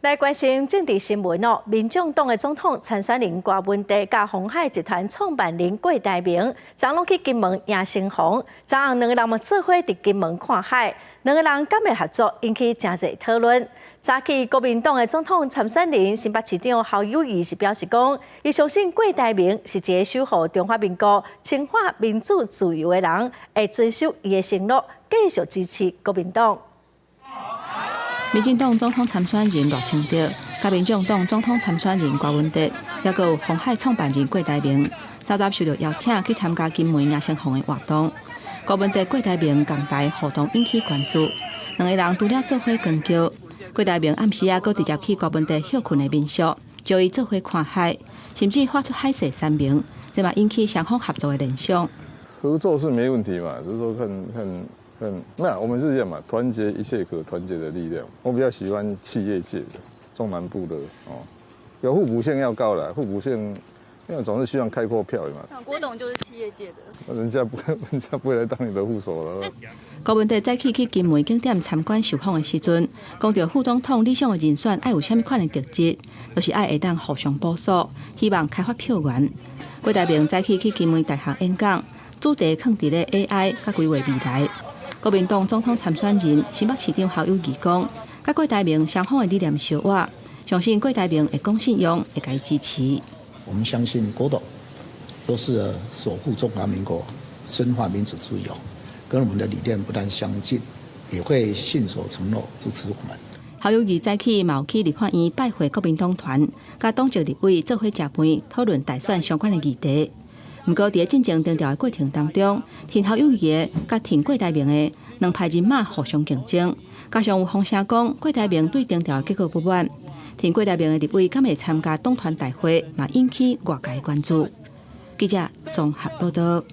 來關心政治新聞哦，民眾黨的總統參選人郭文哲佮鴻海集團創辦人郭台銘，昨攏去金門迎新房，昨昏兩個人嘛做伙佇金門看海，兩個人敢會合作，引起誠濟討論。早起國民黨的總統參選人新北市長侯友宜是表示講，伊相信郭台銘是一个守護中華民國、深化民主自由的人，會遵守伊的承諾，繼續支持國民黨。民進黨總統參選人賴清德，佮民眾黨總統參選人郭文哲，抑閣有鴻海創辦人郭台銘，三十受到邀請去參加金門迎新房的活動。郭文哲、郭台銘仝台互動引起關注，兩个人除了做伙扛轎，郭台銘暗時仔閣直接去郭文哲歇睏的民宿，招伊做伙看海，甚至發出海誓山盟，這嘛引起雙方合作的聯想。合作是沒問題嘛，只是說看看。嗯，那我們是這樣嘛，團結一切可團結的力量。我比較喜歡企業界的中南部的哦，有互補性要高啦，互補性，因為總是希望開闊票嘛。郭董就是企業界的，人家不會來當你的副手了。郭文哲早起去金門景點參觀受訪的時陣，講著副總統理想的人選愛有啥物款的特質，就是愛會當互相補足，希望開發票源。郭台銘早起去金門大學演講，主題囥佇咧 AI 佮規劃未來。國民黨總統參選人新北市長侯友宜講，佮郭台銘雙方的理念相合，相信郭台銘會講信用，會共伊支持。我們相信郭董都是守護中華民國、深化民主自由，跟我們的理念不但相近，也會信守承諾支持我們。侯友宜早起嘛有去立法院拜會國民黨團，佮黨籍立委做伙食飯，討論大選相關的議題。毋過，佇咧進前徵調的過程當中，挺侯友宜的佮挺郭台銘的兩派人馬互相競爭，加上有風聲講郭台銘對徵調的結果不滿，挺郭台銘的立委敢會參加黨團大會，嘛引起外界關注。記者綜合報道。